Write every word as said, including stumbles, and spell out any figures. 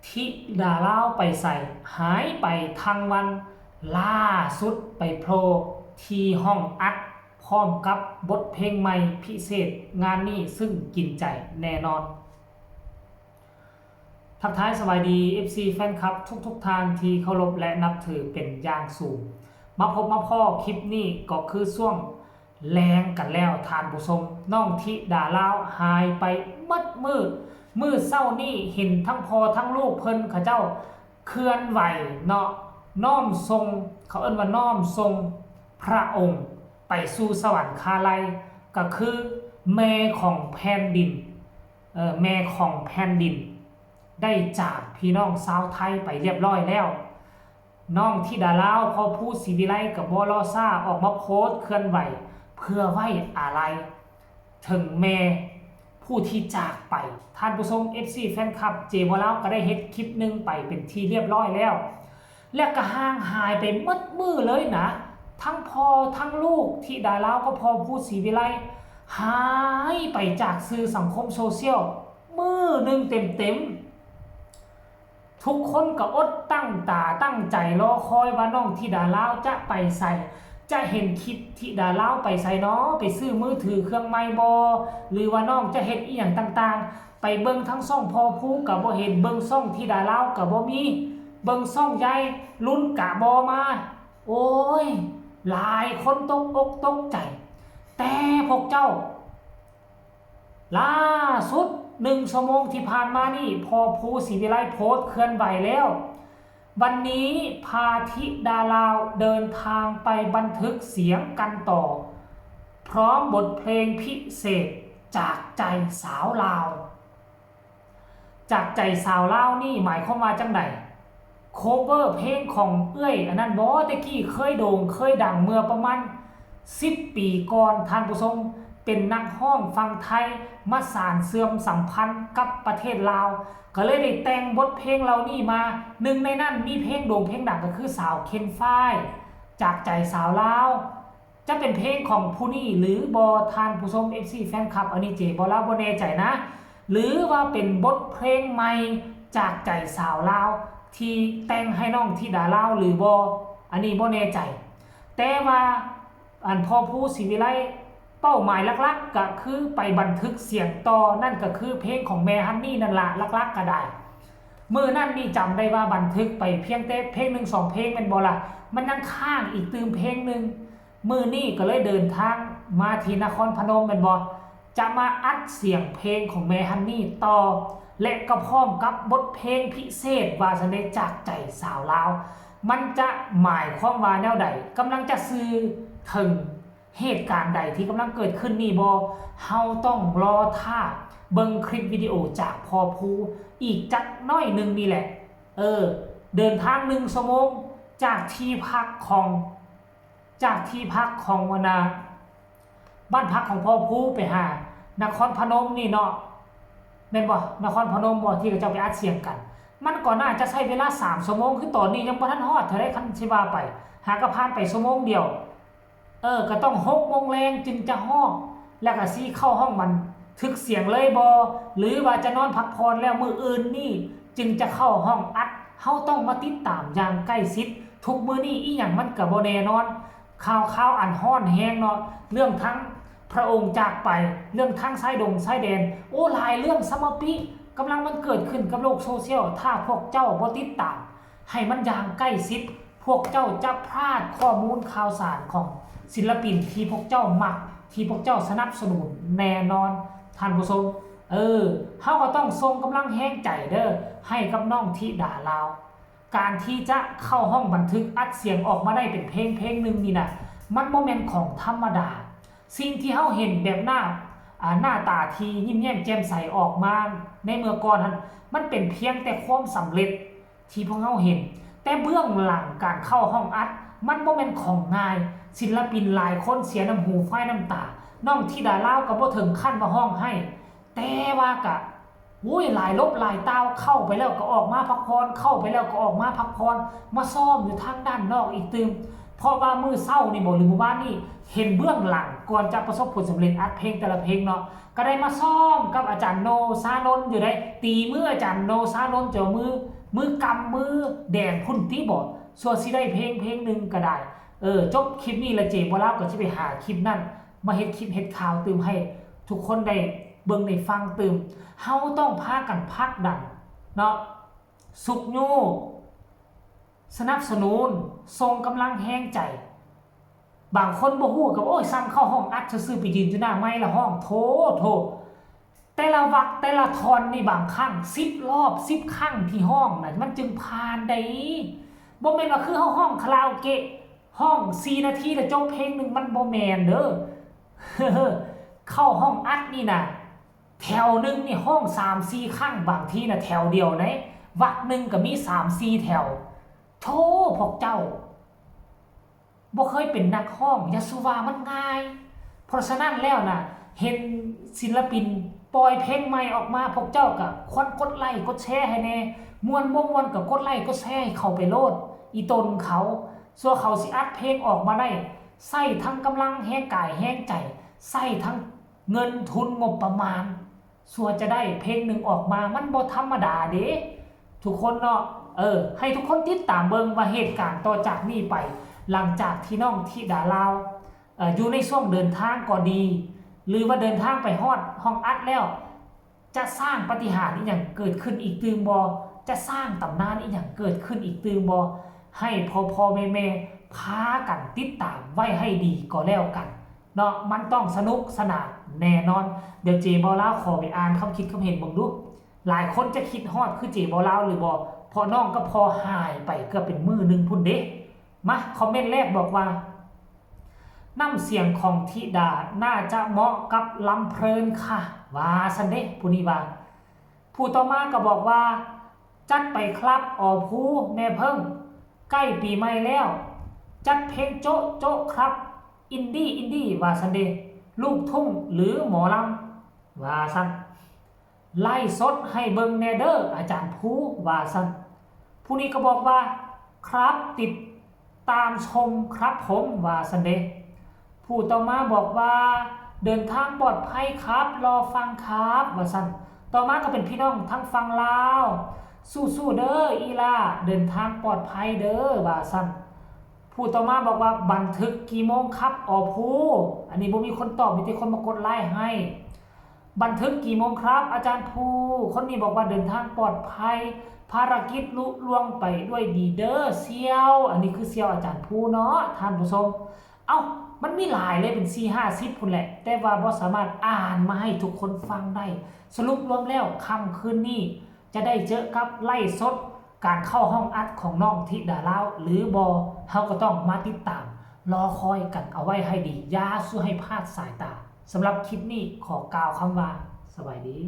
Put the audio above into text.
ธิดาลาวไปไส หายไปทั้งวัน ล่าสุดไปโผล่ที่ห้องอัด พร้อมกับบทเพลงใหม่พิเศษ งานนี้ซึ่งกินใจแน่นอน ทักทายสวัสดี เอฟซี แฟนคลับทุกๆท่านที่เคารพและนับถือเป็นอย่างสูง มาพบมาพ้อคลิปนี้ก็คือช่วงแลงกันแล้วท่านผู้ชม น้องธิดาลาวหายไปหมดมื้อ มื้อเช้านี้เห็นทั้งพ่อทั้งลูกเพิ่นเขาเจ้าเคลื่อนไหวเนาะ น้อมส่ง เขาเอิ้นว่าน้อมส่งพระองค์ไปสู่สวรรคาลัย ก็คือแม่ของแผ่นดิน เอ่อ แม่ของแผ่นดิน ได้จากพี่น้องชาวไทยไปเรียบร้อยแล้ว น้องธิดาลาว พ่อภูศรีวิไลก็บ่รอช้า ออกมาโพสต์เคลื่อนไหว เพื่อไว้อาลัย ถึงแม่ผู้ที่จากไป ท่านผู้ชม เอฟซี แฟนคลับ เจบ่าวลาว ก็ได้เฮ็ดคลิปหนึ่งไปเป็นที่เรียบร้อยแล้ว และก็ห่างหายไปหมดมื้อเลยนะ ทั้งพ่อทั้งลูก ธิดาลาวกับพ่อภูศรีวิไล หายไปจากสื่อสังคมโซเชียล มื้อหนึ่งเต็มๆ ทุกคนก็อดตั้งตาตั้งใจรอคอยว่าน้องธิดาลาวจะไปไส จะเห็นคลิปธิดาลาวไปไสน้อ ไปซื้อมือถือเครื่องใหม่บ่ หรือว่าน้องจะเฮ็ดอีหยังต่างๆ ไปเบิ่งทั้งช่องพ่อภูก็บ่เห็น เบิ่งช่องธิดาลาวก็บ่มี เบิ่งช่องยายลุนก็บ่มา โอ้ย หลายคนตกอกตกใจ แต่พวกเจ้า ล่าสุดหนึ่งชั่วโมงที่ผ่านมานี่ พ่อภูศรีวิไลโพสต์เคลื่อนไหวแล้ว วันนี้พาธิดาลาวเดินทางไปบันทึกเสียงกันต่อ พร้อมบทเพลงพิเศษจากใจสาวลาว จากใจสาวลาวนี่หมายความว่าจั่งใด โคเวอร์เพลงของเอื้อยอันนั้นบ่ แต่กี้เคยโด่งเคยดังเมื่อประมาณสิบปีก่อน ท่านผู้ชม เป็นนักฮ้องฝั่งไทย มาสานเชื่อมสัมพันธ์กับประเทศลาว ก็เลยได้แต่งบทเพลงเหล่านี้มา หนึ่งในนั้นมีเพลงโด่งเพลงดังก็คือสาวเคนฝ้าย จากใจสาวลาว จะเป็นเพลงของผู้นี้หรือบ่ ท่านผู้ชม เอฟซี แฟนคลับ อันนี้เจบ่าวลาวบ่แน่ใจนะ หรือว่าเป็นบทเพลงใหม่จากใจสาวลาว ที่แต่งให้น้องธิดาลาวหรือบ่ อันนี้บ่แน่ใจ แต่ว่าอันพ่อภูศรีวิไลเป้าหมายหลักๆ ก็คือไปบันทึกเสียงต่อ นั่นก็คือเพลงของแม่ฮันนี่นั่นละ หลักๆ ก็ได้ มื้อนั้นนี่จำได้ว่าบันทึกไปเพียงแต่เพลงหนึ่งสองเพลงแม่นบ่ล่ะ มันยังค้างอีกตื่มเพลงหนึ่ง มื้อนี้ก็เลยเดินทางมาที่นครพนมแม่นบ่ จะมาอัดเสียงเพลงของแม่ฮันนี่ต่อ และก็พร้อมกับบทเพลงพิเศษว่าซั่นเด้ จากใจสาวลาว มันจะหมายความว่าแนวใด กำลังจะสื่อถึงเหตุการณ์ใดที่กำลังเกิดขึ้นนี่บ่ เฮาต้องรอท่าเบิ่งคลิปวิดีโอจากพ่อภูอีกจักหน่อยหนึ่งนี่แหละ เออ เดินทางหนึ่งชั่วโมงจากที่พักของ จากที่พักของหัวหน้า บ้านพักของพ่อภูไปหานครพนมนี่เนาะ แม่นบ่ นครพนมบ่ ที่เขาเจ้าไปอัดเสียงกัน มันก็น่าจะใช้เวลาสามชั่วโมง คือตอนนี้ยังบ่ทันฮอดเท่าใด คันสิว่าไป หากะผ่านไปชั่วโมงเดียว เออ ก็ต้องหกโมงแลงจึงจะฮอด แล้วก็สิเข้าห้องบันทึกเสียงเลยบ่ หรือว่าจะนอนพักผ่อนแล้วมื้ออื่นนี่จึงจะเข้าห้องอัด เฮาต้องมาติดตามอย่างใกล้ชิด ทุกมื้อนี้อีหยังมันก็บ่แน่นอน ข่าวๆ อันร้อนแรงเนาะ เรื่องทั้งพระองค์จากไป เรื่องทั้งชายดงชายแดน โอ้ หลายเรื่องสะมะปิ กำลังมันเกิดขึ้นกับโลกโซเชียล ถ้าพวกเจ้าบ่ติดตามให้มันอย่างใกล้ชิด พวกเจ้าจะพลาดข้อมูลข่าวสารของศิลปินที่พวกเจ้ามัก ที่พวกเจ้าสนับสนุนแน่นอน ท่านผู้ชม เออ เฮาก็ต้องส่งกำลังแรงใจเด้อ ให้กับน้องธิดาลาว การที่จะเข้าห้องบันทึกอัดเสียงออกมาได้เป็นเพลงเพลงหนึ่งนี่นะ มันบ่แม่นของธรรมดา สิ่งที่เฮาเห็นแบบหน้า อ่า หน้าตาที่ยิ้มแย้มแจ่มใสออกมาในเมื่อก่อนหั่น มันเป็นเพียงแต่ความสำเร็จที่พวกเฮาเห็น แต่เบื้องหลังการเข้าห้องอัด มันบ่แม่นของง่าย ศิลปินหลายคนเสียน้ำหูไฟน้ำตา น้องธิดาลาวก็บ่ถึงขั้นว่าร้องไห้ แต่ว่าก็ โอ้ย หลายลบหลายตาว เข้าไปแล้วก็ออกมาพักผ่อน เข้าไปแล้วก็ออกมาพักผ่อน มาซ้อมอยู่ทางด้านนอกอีกตื่ม เพราะว่ามื้อเช้านี่บ่ หรือมื้อวานนี่ เห็นเบื้องหลังก่อนจะประสบผลสำเร็จอัดเพลงแต่ละเพลงเนาะ ก็ได้มาซ้อมกับอาจารย์โน ชานนท์อยู่ได้ ตีมืออาจารย์โน ชานนท์ เจ้ามือ มือกำมือแดงพุ้นติบ่ ซั่วสิได้เพลงเพลงหนึ่งก็ได้ เออ จบคลิปนี้แล้วเจบ่าวลาวก็สิไปหาคลิปนั้น มาเฮ็ดคลิปเฮ็ดข่าวตื่มให้ทุกคนได้เบิ่งได้ฟังตื่ม เฮาต้องพากันผลักดันเนาะ ซุกยู้ สนับสนุน ส่งกำลังแฮงใจ บางคนบ่ฮู้ก็ โอ้ย สั่งเข้าห้องอัดซื่อๆ ไปยืนอยู่หน้าไมค์แล้วฮ้อง โถ โถ แต่ละวรรคแต่ละท่อนนี่บางครั้ง สิบรอบ สิบครั้งที่ฮ้องน่ะ มันจึงผ่านได้ บ่แม่นว่าคือเฮาฮ้องคาราโอเกะ ฮ้องสี่นาทีแล้วจบเพลงหนึ่ง มันบ่แม่นเด้อ เข้าห้องอัดนี่น่ะ แถวหนึ่งนี่ฮ้องสามสี่ครั้ง บางทีน่ะแถวเดียวนะ วรรคหนึ่งก็มีสามสี่แถว โธ่ พวกเจ้า บ่เคยเป็นนักฮ้อง อย่าสู่ว่ามันง่าย เพราะฉะนั้นแล้วน่ะ เห็นศิลปินปล่อยเพลงใหม่ออกมา พวกเจ้าก็ควรกดไลค์กดแชร์ให้แน่ ม่วนบ่ม่วนก็กดไลค์กดแชร์ให้เขาไปโลด อีตนเขา ซั่วเขาสิอัดเพลงออกมาได้ ใช้ทั้งกำลังแฮงกายแฮงใจ ใช้ทั้งเงินทุนงบประมาณ ซั่วจะได้เพลงหนึ่งออกมา มันบ่ธรรมดาเด้ ทุกคนเนาะ เออ ให้ทุกคนติดตามเบิ่งว่าเหตุการณ์ต่อจากนี้ไป หลังจากที่น้องธิดาลาว เอ่อ อยู่ในช่วงเดินทางก็ดี หรือว่าเดินทางไปฮอดห้องอัดแล้ว จะสร้างปาฏิหาริย์อีหยังเกิดขึ้นอีกตื่มบ่ จะสร้างตำนานอีหยังเกิดขึ้นอีกตื่มบ่ ให้พ่อๆ แม่ๆ พากันติดตามไว้ให้ดีก็แล้วกันเนาะ มันต้องสนุกสนานแน่นอน เดี๋ยวเจบ่าวลาวขอไปอ่านความคิดความเห็นเบิ่งดู หลายคนจะคิดฮอดคือเจบ่าวลาวหรือบ่ เพราะน้องก็พอหายไปเกือบเป็นมื้อหนึ่งพุ้นเด้ มา คอมเมนต์แรกบอกว่า น้ำเสียงของธิดาน่าจะเหมาะกับลำเพลินค่ะ ว่าซั่นเด้ ผู้นี้ว่า ผู้ต่อมาก็บอกว่า จัดไปครับ ออ ภู แม่เพิ่ง ใกล้ปีใหม่แล้ว จัดเพลงโจ๊ะโจ๊ะครับ อินดี้อินดี้ ว่าซั่นเด้ ลูกทุ่งหรือหมอลำ ว่าซั่น ไลฟ์สดให้เบิ่งแน่เด้ออาจารย์ภู ว่าซั่น ผู้นี้ก็บอกว่า ครับ ติดตามชมครับผม ว่าซั่นเด้ ผู้ต่อมาบอกว่า เดินทางปลอดภัยครับ รอฟังครับ ว่าซั่น ต่อมาก็เป็นพี่น้องทางฝั่งลาว สู้ๆ เด้ออีหล่า เดินทางปลอดภัยเด้อ ว่าซั่น ผู้ต่อมาบอกว่า บันทึกกี่โมงครับ ออ ภู อันนี้บ่มีคนตอบ มีแต่คนมากดไลค์ให้ บันทึกกี่โมงครับ อาจารย์ภู คนนี้บอกว่าเดินทางปลอดภัย ภารกิจลุล่วงไปด้วยดีเด้อเสี่ยว อันนี้คือเสี่ยวอาจารย์ภูเนาะ ท่านผู้ชม เอ้า มันมีหลายเลย เป็นสี่ห้าสิบพุ้นแหละ แต่ว่าบ่สามารถอ่านมาให้ทุกคนฟังได้ สรุปรวมแล้วค่ำคืนนี้จะได้เจอกับไลฟ์สด การเข้าห้องอัดของน้องธิดาลาวหรือบ่ เฮาก็ต้องมาติดตาม รอคอยกันเอาไว้ให้ดี อย่าสู่ให้พลาดสายตา สำหรับคลิปนี้ขอกล่าวคำว่า สบายดี